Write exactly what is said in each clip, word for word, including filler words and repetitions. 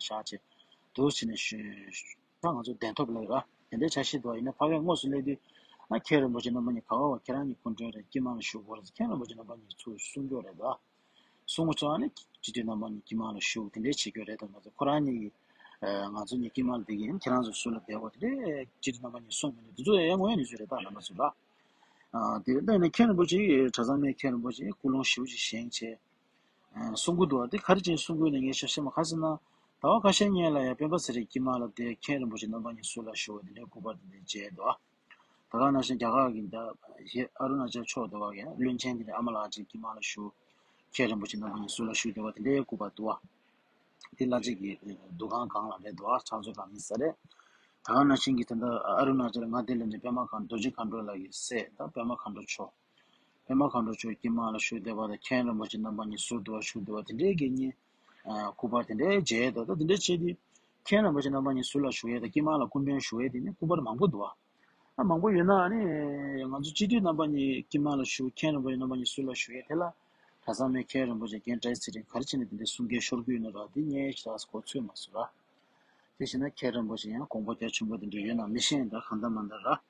བཞག་བྱས་འདུག་བྱས་ནས་ཞུ། ད་ང་ཚོ་གདན་ཐོབ་ལ་ར་དེ་འདྲའི་འཆར་གཞི་འདུག་ཡིན་ན་ཕ་གིར་དངོས་སུ་སླེབས་དུས་ཨ་མཁན་རིན་པོ་ཆེ་རྣམ་པ་གཉིས་ག་བ་བ་ཁྱེད་རང་གཉིས་སྐུ་མགྲོན་རེད། དཀྱིལ་མ་ལ་བཞུགས་དགོས་རེད། མཁན་རིན་པོ་ཆེ་རྣམ་པ་གཉིས་ཚུར་གསུང་རྒྱུ་རེད་ད། གསུང་གི་ཚོ་ཨ་ནི་སྤྱི་འཐུས་རྣམ་པ་གཉིས་དཀྱིལ་མ་ལ་བཞུགས་དེ་འདྲའི་བྱེད་རྒྱུ་རེད་དམ་མ་གཏོགས་ཁོ་རང་གཉིས་ཀྱིས་ང་ཚོ་གཉིས་དཀྱིལ་མ་ལ་བསྡད་ཀྱི་ཡིན། ཁྱེད་རང་ཚོ་ཟུར་ལ་བསྡད་དགོས་དེ་འདྲའི་སྤྱི་འཐུས་རྣམ་པ་གཉིས་གསུངས་མི་འདུག་དེ་ཚོ་ཡང་ངོས་ནས་བཟོས་རེད་ད་རྣམ་པ་ཚོ་ལ། དེ་ལྟ་ཡིན་ན་མཁན་རིན་པོ་ཆེ་གྲྭ་ཚང་མའི་མཁན་རིན་པོ་ཆེ་ཀུན་སློང་ཞེ་པོ་ཅིག་བཞེངས་བྱས། གསུང་གི་འདུག་བ། དེ་ག་རེ་བྱས་གསུང་གི་ཡོད་ན་ངས་ཤེས་ཤེས་མ་ག་ཟེར་ན། ཟླ་བ་ཁ་ཤས་སྔོན་ལ་ཡང་སྤེན་པ་ཚེ་རིང་དཀྱིལ་མ་ལ་བསྡད་མཁན་རིན་པོ་ཆེ་རྣམ་པ་གཉིས་ཟུར་ལ་བཞུགས་པ་དེ་འདྲའི་སྐུ་པར་དེ་འདྲ་མཇལ་འདུག་ཨ། ད་ག་ནང་བཞིན་རྒྱ་གར་གྱི་ད་ཨ་རུ་ན་ཅལ་ཕྱོགས་དེ་བ་གི་བློན་ཆེན་དེ་འདྲ་ཨ་མ་ལགས་ཅིག་དཀྱིལ་མ་ལ་བཞུགས། མཁན་རིན་པོ་ཆེ་རྣམ་པ་གཉིས་ཟུར་ལ་བཞུགས་བསྡད་པ་དེ་འདྲའི་སྐུ་པར་འདུག་ཨ། དེ་བླ་སྤྱི་གི་འདུ་ཁང་སྒང་ལ་རེད་འདུག་ཨ། ཕྱག་མཛོད་སྒང་ཡིན་ས་རེད། ད་ག་ནང་བཞིན་གྱི་དེ་འདྲ་ཨ་རུ་ན་ཅལ་མངའ་སྡེ་གླིང་ཕྲན་པད་མ་མཁའ་འགྲོ་རྡོ་རྗེ་མཁའ་འགྲོ་ལགས་ཀྱི་སྲས་ད་པད་མ་མཁའ་འགྲོ་མཆོག་པད་མ་མཁའ་འགྲོ་མཆོག་དཀྱིལ་མ་ལ་བཞུགས་བསྡད་པ་དང་མཁན་རིན་པོ་ཆེ་རྣམ་པ་གཉིས་ཟུར་དུ་བཞུགས་བསྡད་པ་དེ་འདྲའི་གི་གཉིས་སྐུ་པར་དེ་འདྲའི་མཇལ་འདུག་ད་དེ་འདྲའི་བྱས་དུས་མཁན་རིན་པོ་ཆེ་རྣམ་པ་གཉིས་ཟུར་ལ་བཞུགས་ཡས་དང་དཀྱིལ་མ་ལ་སྐུ་མགྲོན་བཞུགས་ཡས་དེ་ནི་སྐུ་པར་མང་པོ་འདུག་ཨ། ཨ་མང་པོ་ཡོད་ན་ཨ་ནི་ང་ཚོ་སྤྱི་འཐུས་རྣམ་པ་གཉིས་དཀྱིལ་མ་ལ་བཞུགས་མཁན་རིན་པོ་ཆེ་རྣམ་པ་གཉིས་ཟུར་ལ་བཞུགས་ཡས་དེ་ལ་གྲྭ་ཚང་མའི་མཁན་རིན་པོ་ཆེ་རྒན་བཀྲ་ཤིས་ཚེ་རིང་ག་རེ་བྱས་ནས་དེ་འདྲའི་གསུང་སྐད་ཤོར་གི་ཡོད་ན་ར་དེ་ངས་ཞེ་དྲག་གོ་ཚོད་མ་སོང་ར། དེ་བྱས་ན་མཁན་རིན་པོ་ཆེ་ཡང་དགོངས་པ་རྒྱ་ཆེན་པོ་དེ་འདྲ་ཡོད་ན་མི་ཤེས་ཡིན་ད་གང་ལྟར་མ་ལྟར་ར།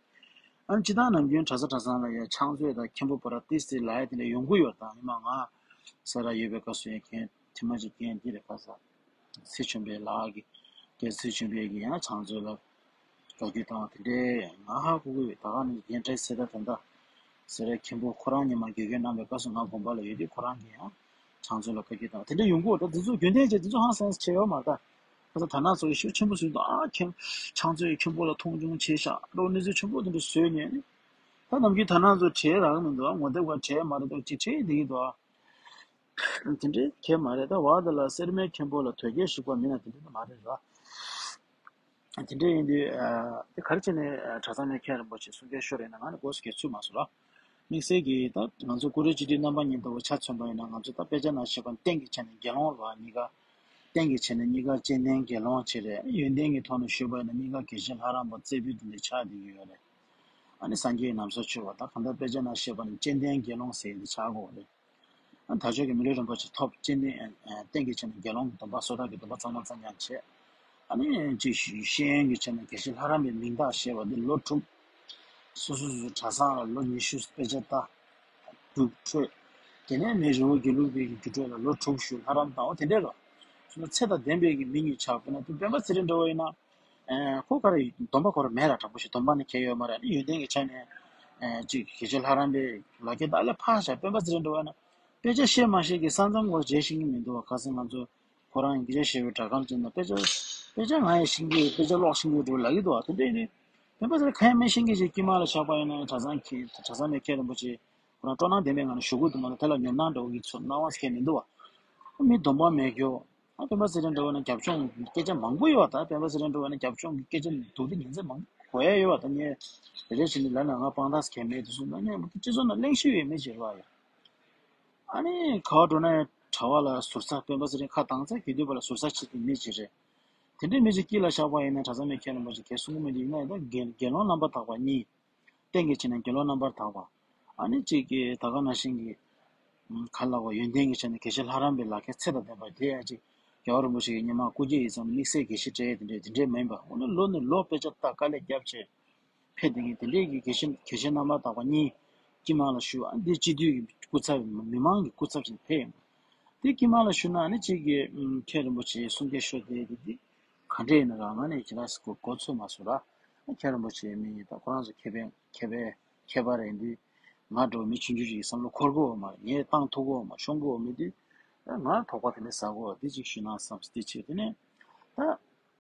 ཨ་ནི་སྤྱི་བཏང་ནམ་རྒྱུན་གྲྭ་ས་གྲྭ་ཚང་ལ་ཡང་ཕྱག་མཛོད་དང་མཁན་པོ་པ་ར་ཏི་སི་ལ་ཡ་དེ་འདྲ་ཡོང་གི་ཡོད་དང་ཡིན་མ་ང་ས་ར་ཡོད་པའི་སྐབས་སུ་ཡང་མཁན་དེ་མ་ཅིག་མཁན་དེ་རེད་ཁ་ས། ཚེ་ཆེན་པོའི་ལགས་ཀྱི་རྒན་ཚེ་ཆེན་པོའི་གི་ཡང་ཕྱག་མཛོད་ལ་བཀའ་བརྒྱུད་བཏང་བ་དེ་འདྲའི་ང་ཧ་གོ་གི་ཡོད། ད་ག་ནས་རྒན་བཀྲ་ཤིས་ཚེ་རིང་ད་ལྟ་ཟེར་ར་མཁན་པོ་ཁོ་རང་ཉི་མ་དགེ་རྒན་གནང་བའི་སྐབས་སུ་ང་དགོན་པ་ལ་ཡོད་དུས་ཁོ་རང་གི་ཡང་ཕྱག་མཛོད་ལ་བཀའ་བརྒྱུད་བཏང་བ་དེ་འདྲ་ཡོང་གི་ཡོད། ད་དེ་ཚོ་རྒྱུན་ལྡན་བྱས་དེ་ཚོ་ཧང་སངས་བྱས་ཡོད་མ་རེད་ད། ཁ་ས་ད་ན་ཚོ་ཡི་ཤུགས་ཆེན་པོ་བཟོས་འདུག་ཨ་མཁན་ཕྱག་མཛོད་ཀྱི་མཁན་པོ་ལ་མཐོང་ཆུང་བྱས་ཤག་ལོ་གནས་ཚུལ་ཆེན་པོ་དེ་འདྲ་བཟོས་ནས་ནི། ད་ནམ་རྒྱུན་ད་ན་ཚོ་བྲེལ་རག་གི་མི་འདུག་ཨ་ངོ་དེབ་ག་བྲེལ་མ་རེད་འདུག་ཅིག་བྲེལ་བསྡད་ཀྱི་འདུག་ཨ། དེ་འདྲའི་གལ་མ་རེད་ད། བ་དེ་ལ་སེར་མོའི་མཁན་པོ་ལ་དོལ་རྒྱལ་ཞུགས་པ་མིན་ན་དེ་འདྲ་མ་རེད་ར། དེ་འདྲ་ཡིན་དུས་ཨ་དེ་ག་རེ་བྱས་ནས་གྲྭ་ཚང་མའི་མཁན་རིན་པོ་ཆེ་གསུང་སྐད་ཤོར་ཡིན་ན་ང་ནི་སྒོས་སུ་གས་ཚུད་མ་སོང་ར། དམིགས་བསལ་གྱིས་ད་ང་ཚོ་ཀུ་རེ་སྤྱི་འཐུས་རྣམ་པ་གཉིས་ལྟ་བུ་ཆ་མཚོན་པ་ཡིན་ན་ང་ཚོ་ད་དཔེ་ཆ་ནང་བཤད་པ་རྟེན་གྱི་ཆ་ནས་དགེ་སློང་ལ་གཉིས་ཀ་རྟེན་གྱི་ཆ་ནས་གཉིས་ཀ་སྤྱི་བསྟན་དགེ་སློང་བྱེད་རེད། ཡོན་ཏན་གྱི་ཐོག་ནས་ཞུས་པ་ཡིན་ན་གཉིས་ཀ་དགེ་བཤེས་ལྷ་རམས་པ་རྩེ་ཕུད་དེ་འདྲ་ཆགས་བསྡད་ཀྱི་ཡོད་རེད། ཨ་ནི་སངས་རྒྱས་ནམ་མཁའ་ཆོས་པ་ད་གང་ལྟར་དཔེ་ཆ་ནང་བཤད་པ་ནི་སྤྱི་བསྟན་དགེ་སློང་ཟེར་ཡག་འདི་ཆགས་དགོས་རེད། ཨ་ནི་དར་ལྕོག་གི་མི་ལུས་རིན་པོ་ཆེ་ཐོབ་སྤྱི་བསྟན་རྟེན་གྱི་ཆ་ནས་དགེ་སློང་གི་སྡོམ་པ་སོ་ཐར་གྱི་སྡོམ་པ་གཙང་མ་གཙང་རྐྱང་བྱས། ཨ་ནི་ཅིག་ཤེས་ཡོན་གྱི་ཆ་ནས་དགེ་བཤེས་ལྷ་རམས་པའི་མིང་རྟགས་བཞེས་པ་འདི་ལོ་དྲུག་སོ་སོ་སོ་སོའི་གྲྭ་ཚང་ལ་ལོ་ཉི་ཤུ་དཔེ་ཆ་ལྟ། སྒྲུབ་འཕྲོད། དེ་ནས་མི་རི་བོ་དགེ་ལུགས་པའི་གི་རྒྱུ་འཕྲོད་ལ་ལོ་དྲུག་བཞུགས་ལྷ་རམས་བཏང་བ་དེ་འདྲས་རོ། སོ་ན་ཚེ་དང་ལྡན་པའི་གི་མི་ཉིད་ཆགས་པས་ན་དེ་སྤེན་པ་ཚེ་རིང་འདྲ་བོ་ཡིན་ན། ཨེ་ཁོ་ག་རེ་སྡོམ་པ་ཁོ་ར་མེད་ར་དྲང་པོ་ཞིག་སྡོམ་པ་ནི་ཁྱེར་ཡོད་མ་རེད། ཨ་ནི་ཡོན་ཏན་གྱི་ཆ་ནས་ཨེ་ཅིག་དགེ་བཤེས་ལྷ་རམས་པའི་ལག་ཁྱེར་ད་ལས་ཕར་བཞག་སྤེན་པ་ཚེ་རིང་འདྲ་བོ་ཡིན་ན། དཔེ་ཆ་ཤེས་མ་ཤེས་ཀྱི་ས་མཚམས་སྐོར་འཇལ་ཤེས་ཀྱི་མི་འདུག་བ། ཁ་སང་ང་ཚོ་ཁོ་རང་ཡི་གེ་ཆ་ཞེས་པའི་དྲ་ཁང་ཅན་ན་དཔེ་ཆ་དཔེ་ཆ་ང་ཡང་ཤེས་ཀྱི་དཔེ་ཆ་ཀློག་ཤེས་ཀྱི་འགྲོ་ལབ་ཀྱི་འདུག་བ། དེ་འདྲ་ཡིན་དུས་སྤེན་པ་ཚེ་རིང་གང་ཡང་མི་ཤེས་ཀྱི་ཅིག་དཀྱིལ་མ་ལ་བཞག་པ་ཡིན་ན་གྲྭ་ཚང་གི་གྲྭ་ཚང་མའི་མཁན་རིན་པོ་ཆེ་ཁོ་རང་སྤྲོ་སྣང་ལྡན་པའི་ངང་ནས་ཞུ་གི་འདུག་མ་གཏོགས་དེ་ལ་ཉོབ་སྣང་འདྲ་བོ་གི་ཚོར་སྣང་བ་སྐྱེ་མི་འདུག་བ། མི་སྡོམ་པ་མེད་རྒྱུ། ཨ་སྤེན་པ་ཚེ་རིང་འདྲ་བོ་ན་རྒྱབ་ལྗོངས་སྐད་ཆ་མང་པོ་ཡོད་བ། ད་སྤེན་པ་ཚེ་རིང་འདྲ་བོ་ན་རྒྱབ་ལྗོངས་ཀྱི་སྐད་ཆ་འདུག་དེ་ཉིན་མཚན་མང་པོ་གོ་ཡ་ཡོད་བ། ད་ངས་རེ་རེ་བྱས་ནས་ལབ་ན་ང་དཔང་རྟགས་གལ་མེད་དུ་སོང་ན་ངས་སྤྱི་ཚོགས་ནང་གླེང་གཞི་ཡོད་མི་ཅིག་རེད་བ་ཡ། ཨ་ནི་ག་བ་འགྲོ་ན་གྲྭ་བ་ལ་ཟུར་ཟ། སྤེན་པ་ཚེ་རིང་ཁ་བཏང་ཚེ་དགེ་འདུན་པ་ལ་ཟུར་ཟ་བྱེད་ཀྱི་མི་ཅིག་རེད། དེ་འདྲའི་མི་ཅིག་དཀྱིལ་ལ་བཞག་པ་ཡིན་ན་གྲྭ་ཚང་མའི་མཁན་རིན་པོ་ཆེ་གས་གསུང་གི་མི་འདུག་ཡིན་ན་ཡང་ད་དགེ་དགེ་སློང་རྣམ་པར་དག་པ་གཉིས། རྟེན་གྱི་ཆ་ནས་དགེ་སློང་རྣམ་པར་དག་པ། ཨ་ནི་གཅིག་གིས་ད་ག་ནང་བཞིན་གྱི། ག་ལ་བ་ཡོན་ཏན་གྱི་ཆ་ནས་དགེ་བཤེས་ལྷ་རམས་པའི་ལག་ཁྱེར་ཚད་དང་ལྡན་པ་དེ་ཡང་གཅིག་རྒྱལ་བ་རིན་པོ་ཆེ་གིས་སྔོན་མ་སྐུ་སྐྱེ་ཡི་ཙམ་དམིགས་བསལ་དགེ་བཤེས་སྤྲད་དེ་འདྲས་དེ་འདྲས་མིན་པ། འོ་ན་ལོ་ནས་ལོ་དཔེ་ཆ་ལྟ་དཀའ་ལས་བརྒྱབ་བྱས། ཕེབས་བསྡད་མཁན་དེ་འདྲས་ཀྱི་དགེ་བཤེས་དགེ་བཤེས་རྣམ་པར་དག་པ་གཉིས་དཀྱིལ་མ་ལ་བཞུགས། ཨ་འདི་སྤྱི་འཐུས་ཀྱི་སྐུ་ཚབ་མི་མང་གི་སྐུ་ཚབ་ཅིག་ཕེབས་ཡོང་། དེ་དཀྱིལ་མ་ལ་བཞུགས་ན་ཨ་ནི་གཅིག་གིས་ཨུམ་མཁན་རིན་པོ་ཆེའི་གསུང་སྐད་ཤོར་བསྡད་དེ་འདི་ག་འདྲས་ཡིན་ན་རང་ང་ནས་ཇི་ལ་སི་གོ་གོ་ཚོད་མ་སོང་ར། ཨ་མཁན་རིན་པོ་ཆེའི་མི་ཡིན་ད་ཁོ་རང་ཚོ་མཁས་པའི་མཁས་པའི་མཁས་པ་རེད་འདི། ང་འདྲ་བོ་མི་ཆུང་ཆུང་ཅིག་གི་བསམ་བློ་འཁོར་གི་ཡོད་མ་རེད། ངས་བཏང་ཐུབ་ཀྱི་ཡོད་མ་རེད། ཤོང་གི་ཡོད་མེད་དུས། ཨ་ང་དོགས་པ་དེ་འདྲས་ཟ་གི་ཡོད། འདི་གཅིག་ཞུས་ན་བསམ་སྟེ་བྱས་དེ་ནས་ད།